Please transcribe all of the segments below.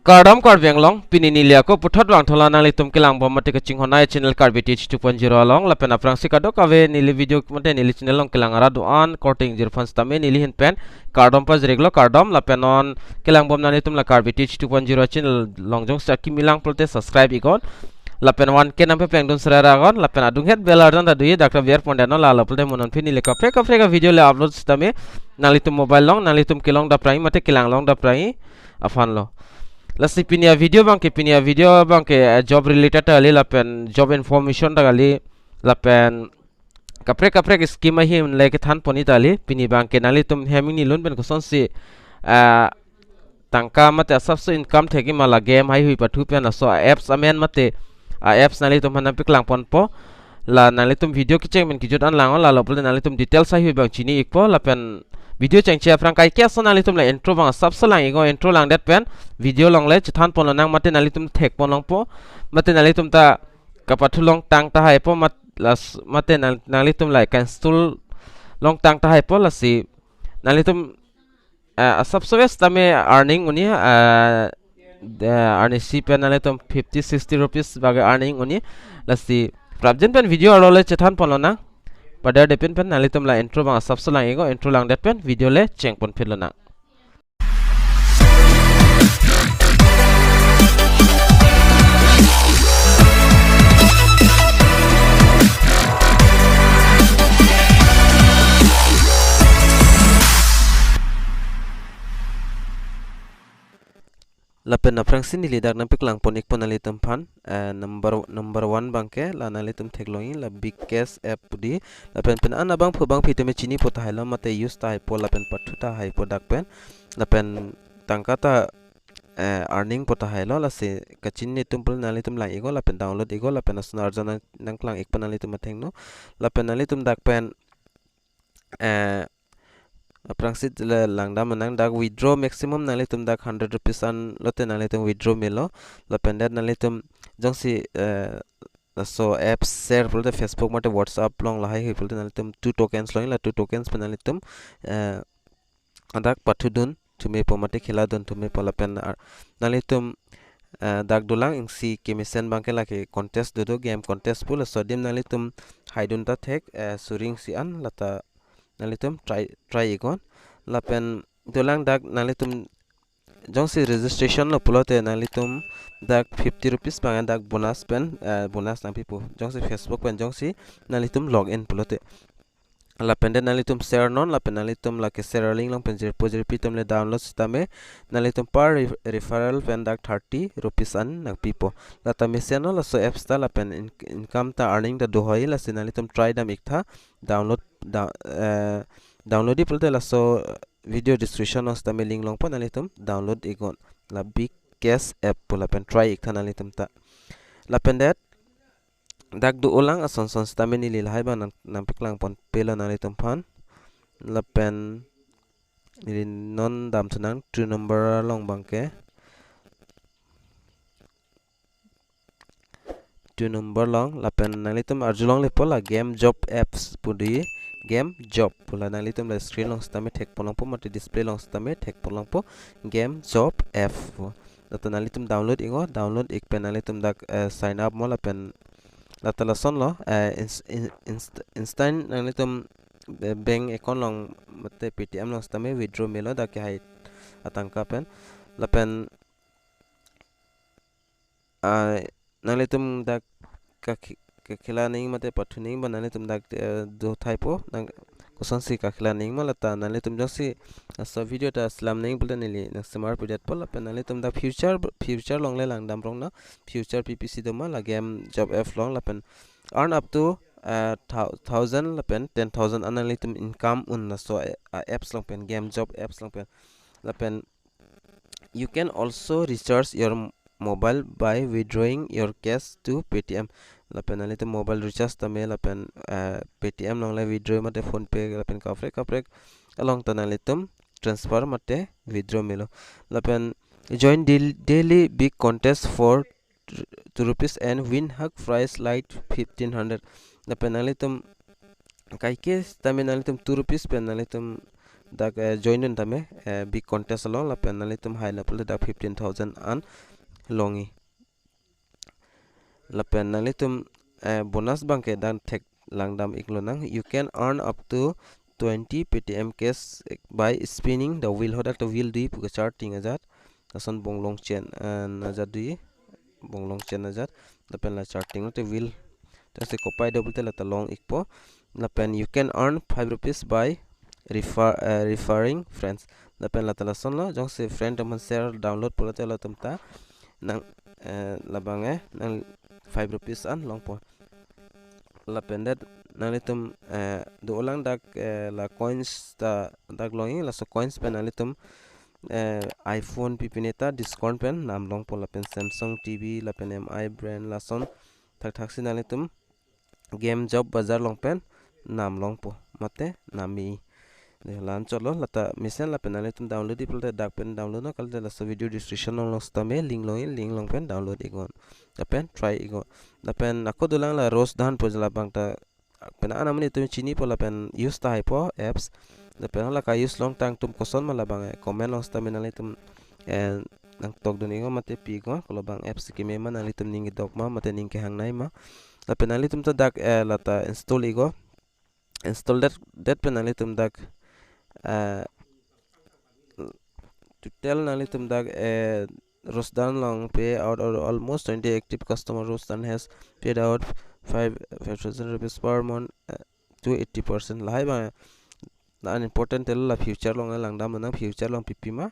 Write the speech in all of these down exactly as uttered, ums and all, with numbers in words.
Kardom Karbi Anglong, pini neli ako puthot vangthulo nanglitum kelangbom mate kachinghon ai channel Karbi Teach two point zero along, lapen aphrangsi kadokave neli video mate neli channel along kelang arat do-an korte ingjir aphan sitame neli ahin pen kardom pajirlo, kardom. Lapen non kelangbom nanglitum la Karbi Teach two point zero channel along jongsi akimi lang pulote subscribe iknon. Lapen one K nangpepeng dun sera ra iknon, lapen adunghet bell arjan ta doji, dak ta biar pondet non, lalo pulote mo non pini le kaprek kaprek a video le upload sitame nanglitum mobile along nanglitum kelong daprangi mate kelang long daprangi aphanlo. Lasi pini a video abangke, pini a video abangke, eh, job related ta kali lapen job information ta kali lapen kaprek kaprek scheme ahin le kethan pon-i ta kali. Pini abangke nanglitum hem ingnilun pen kosonsi, eh, tangka mate asapso income thekji ma la game haihui pathu pen laso a apps amen mate a apps nanglitum aphan nangpeklang ponpo. La nanglitum video kecheng pen kejut an langnon, lalo pulote nanglitum details haihui abang chini ikpo. Lapen video chengche aphrang kaike ason nanglitum la intro abang asapso lang iknon, intro langdet pen video along le chethan ponlonang mate nanglitum thek pon longpo mate nanglitum ta kapathu longtang tahaipo mat-, las-, mate nang-, nanglitum la ka-install longtang tahaipo. Lasi nanglitum, eh, asapso sitame earning un-e, eh, de, earning si pen nanglitum fifty sixty rupees bage earning un-e. Lasi prapjin pen video arlo le chethan ponlonang. Padar depin pen nanglitum la intro abang asapso lang iknon, intro langdet pen video le cheng ponphitlonang. Lapen aphrangsi neli dak nangpeklang pon ikpo nanglitum aphan, eh, number, number one abangke la nanglitum theklongji la Big Cash app pu di. Lapen pen an abangphu abangphi tame chinipo tahailo mate use tahaipo lapen pathu tahaipo dak pen. Lapen tangka ta, eh, earning po tahailo, lasi kachini atum pulote nanglitum lang iknon lapen download iknon lapen ason arjan nang, nangklang ikpo nanglitum athengno. Lapen nanglitum dak pen, eh, aphrangsi le langdamnang, dak withdraw maximum nanglitum dak hundred rupees an lote nanglitum withdraw melo. Lapen det nanglitum jongsi, eh, laso apps share pulote Facebook mate WhatsApp along lahaihui pulote nanglitum two tokens longji, la two tokens pen nanglitum, eh, dak pathudun thumepo mate kheladun thumepo lapen ar-, nanglitum, eh, dak dolang isi kemesen abangke lake contest dodo, game contest pu, laso adim nanglitum haidun ta thek, eh, suri isi an, lata nanglitum try, try iknon. Lapen dolang dak nanglitum jongsi registration lo pulote nanglitum dak fifty rupees abang dak bonus pen, eh, bonus nangpipo. Jongsi Facebook pen jongsi nanglitum login pulote. Lapen det nanglitum share non, lapen nanglitum lake share link along pen jirpo jirpi atum le download sitame nanglitum per re-, referral pen dak thirty rupees an nangpipo. Lata mesen non laso apps ta lapen in-, income ta earning ta do hoi, lasi nanglitum try dam iktha, download da, eh, download ji pulote laso video description along sitame link longpo, nanglitum download iknon la Big Cash app pu lapen try iktha nanglitum ta. Lapen det dak do-olang ason son sitame neli lahai abang nang, nangpeklang ponpelo nanglitum aphan. Lapen neli non damthunang two number along abangke. Two number along, lapen nanglitum arjulong lepo la game job apps pu di, game job pu la nanglitum la screen along sitame thek pon longpo mate display along sitame thek pon longpo game job app pu. Lata nanglitum download iknon, download ik pen nanglitum dak, eh, sign up mo lapen lata lason lo, eh, ins-, in-, inst-, instant nanglitum, eh, bank account along mate Paytm along sitame withdraw melo dak kehai atangka pen. Lapen, ah, nanglitum dak kakhe-, kakhela nangji mate pathu nangji abang nanglitum dak, eh, do thaipo, nang kosonsi kakhela nangji ma lata nanglitum jongsi laso video ta selam nangji pulote neli nangsemar pidetpo lapen nanglitum dak future, future along le langdam rong na, future P P C do ma la game job app along lapen earn up to, eh, thou-, thousand lapen ten thousand an nanglitum income un laso, eh, a apps along pen, game job apps along pen. Lapen you can also recharge your m-, mobile by withdrawing your cash to Paytm. Lapen nanglitum mobile recharge tame lapen, eh, Paytm along le withdraw mate PhonePe lapen kaprek kaprek along ta nanglitum transfer mate withdraw melo. Lapen join dail-, daily big contest for two rupees and win hug prize like fifteen hundred. Lapen nanglitum kaike tame nanglitum two rupees pen nanglitum dak, eh, join dun tame, eh, big contest along, lapen nanglitum hailo pulote dak fifteen thousand an longji. Lapen nanglitum, eh, bonus abangke dak thek langdam iklonang. You can earn up to twenty Paytm cash by spinning the wheel. Hadak ta wheel dui pu kacharting ajat. Lason bonglong chen, eh, ajat dui. Bonglong chen ajat. Lapen la charting te wheel. Jongsi kopai do pulote lata long ikpo. Lapen you can earn five rupees by refer, eh, referring friends. Lapen lata lasonlo, jongsi friend atum aphan share download pulote latum ta nang, eh, labang, eh, nang five rupees an longpo. Lapen det nanglitum, eh, dolang dak, eh, la coins ta dak longji, laso coins pen nanglitum, eh, iPhone pipine ta discount pen nam longpo, lapen Samsung T V, lapen M I brand, lason thakthaksi nanglitum game job bazar along pen nam longpo mate nam mi. De lan chotlo, lata mesen lapen nanglitum download di pulote dak pen download non, kalite laso video description along sitame link longji, link along pen download iknon. Lapen try iknon. Lapen ako dolang la Rose Dhan pu, labang ta pen ana amonit atum chinipo lapen use tahaipo apps. Lapen hala ka-use longtang atum koson ma labang, eh, comment along sitame nanglitum, eh, nangtok dun iknon mate pi iknon, kolobang apps keme ma, nanglitum ning kedok ma mate ning kehangnei ma. Lapen nanglitum ta dak, eh, lata install iknon. Install det, det pen nanglitum dak, eh, total nanglitum dak, eh, Rose Dhan along pay out of almost twenty active customer. Rose Dhan has paid out five, five thousand rupees per month, eh, to eighty percent. Lahai abang la unimportant tel, la future along langdam nang, future along pipi ma.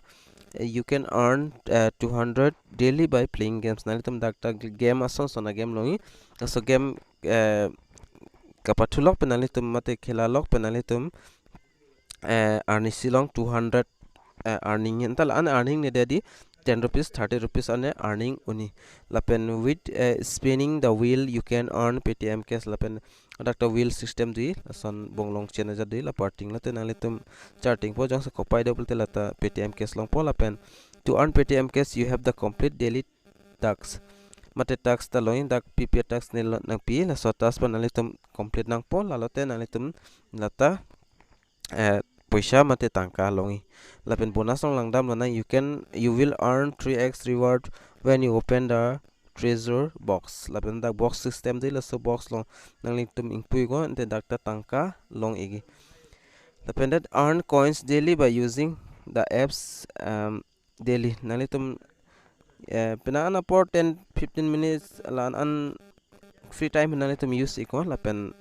Eh, you can earn, eh, two hundred daily by playing games. Nanglitum dak ta game ason son a-game longji. Laso game, eh, kapathulok pen nanglitum mate khelalok pen nanglitum, eh, arnisi along two hundred, eh, earning. Anta la an earning ne dei di ten rupees, thirty rupees an earning unji. Lapen with, eh, spinning the wheel, you can earn Paytm cash. Lapen dak ta wheel system dui, lason bonglong chen ajat dui, la parting lote nanglitum chartingpo, jongsi kopai do pulote lata Paytm cash longpo. Lapen to earn Paytm cash, you have the complete daily tasks. Mate task ta longji, dak pipi task ne lo nangpi, laso task pen nanglitum complete nangpo, lalote nanglitum lata, eh, poisa mate tangka longji. Lapen bonus along langdam lonang, you can, you will earn three X reward when you open the treasure box. Lapen dak box system dei, laso box along nanglitum ingpu iknon, ante dak ta tangka long ikji. Lapen det earn coins daily by using the apps, um, daily. Nanglitum, eh, penang an apor ten fifteen minutes la an free time nanglitum use iknon, lapen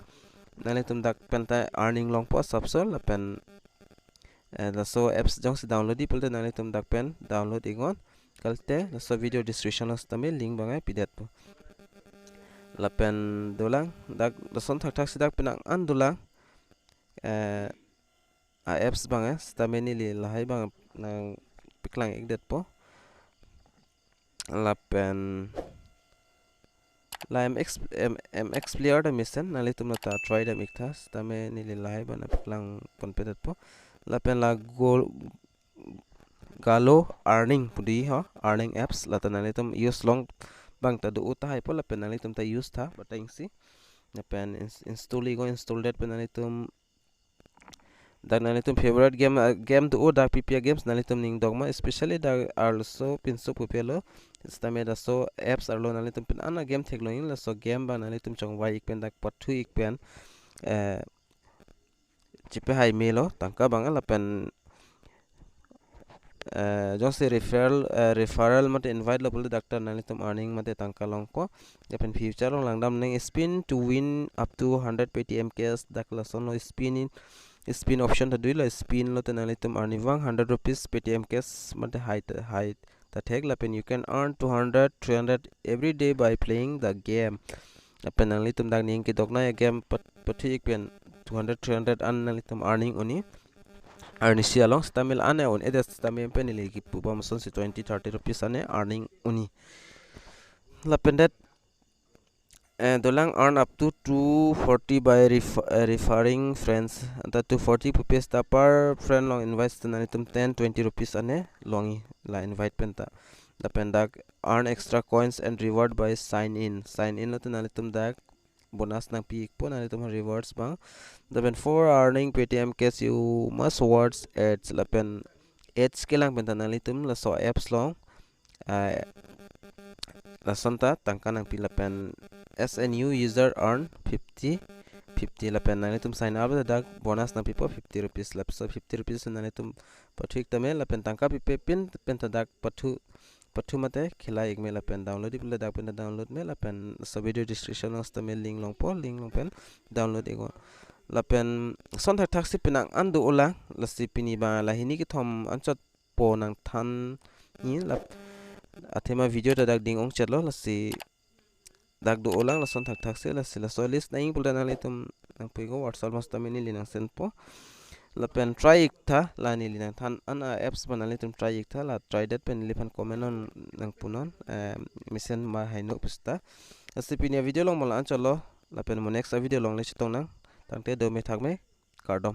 nanglitum dak pen ta earning longpo sapsol. Lapen, eh, laso apps jongsi download di pulote nanglitum dak pen download iknon. Kalite laso video description along sitame link abang pidetpo. Lapen dolang dak lason thakthaksi dak penang an dolang, eh, a-apps abang, eh, sitame neli lahai abang nangpeklang ikdetpo. Lapen la M X, M, M X player ta mesen, nanglitum lata try dam iktha, sitame neli lahai abang nangpeklang ponpedetpo. Lapen la Go, Galo Earning pu dei ho, earning apps, lata nanglitum use long abang ta do tahaipo, lapen nanglitum ta use tha, batang si. Lapen ins-, install iknon, install det pen nanglitum dak nanglitum favorite game, ah, game do dak pipi a-games nanglitum ning dok ma, especially dak arloso pinso pupe lo, sitame laso apps arlo nanglitum penang an a-game theklongji, laso game abang nanglitum chongvai ik pen dak pathu ik pen, eh, chepahai melo, tangka abang lapen, eh, jongsi referral, eh, referral mate invite lo pulote dak ta nanglitum earning mate tangka longpo. Lapen future along langdam nang, spin to win up to hundred Paytm cash, dak lason lo spin in, spin option ta dui lo, spin lote nanglitum earning vang hundred rupees Paytm cash mate hai ta, hai ta thek. Lapen you can earn two hundred, three hundred every day by playing the game. Lapen nanglitum dak ning kedok nang a-game pat-, pathu ik pen two hundred, three hundred an nanglitum earning unji. Arnisi along sitame la an un-edet sitame pen neli kipu bom asonsi twenty, thirty rupees an earning unji. Lapen det, eh, dolang earn up to two forty by ref-, eh, referring friends. Anta two forty pupe seta per friend along invite seta nanglitum ten, twenty rupees an longji la invite pen ta. Lapen dak earn extra coins and reward by sign in. Sign in lote nanglitum dak bonus nangpi-ikpo nanglitum rewards abang. Lapen for earning Paytm Cash you must watch ads, lapen ads kelang pen ta nanglitum laso apps along, ah, lason ta tangka nangpi lapen as a new user earn fifty, fifty lapen nanglitum sign up ta dak bonus nangpipo fifty rupees, laso fifty rupees nanglitum pathu-ik tame lapen tangka pipe pin pen ta dak pathu, pathu mate khela-ik me lapen download-ik pule dak pen ta download me lapen laso video description along sitame link longpo, link long pen download-ik o. Lapen son thakthak si penang an do-olang, lasi pini abang lahini kethom anchot po nangthan ni lap athema video ta dak ding ongchetlo, lasi dak do-olang lason thakthak si, lasi laso list nang-ing pule nanglitum nangpu-ik o, WhatsApp along sitame neli nangsenpo. Lapen try-ik tha, la neli nangthan an a-apps abang nanglitum try-ik tha, la try det pen neliphan comment non nangpunon, eh, mesen ma haino pusta. Lasi pini a-video along mo la anchotlo, lapen mo next a-video along le chetong nang, tangte dome thakme, kardom.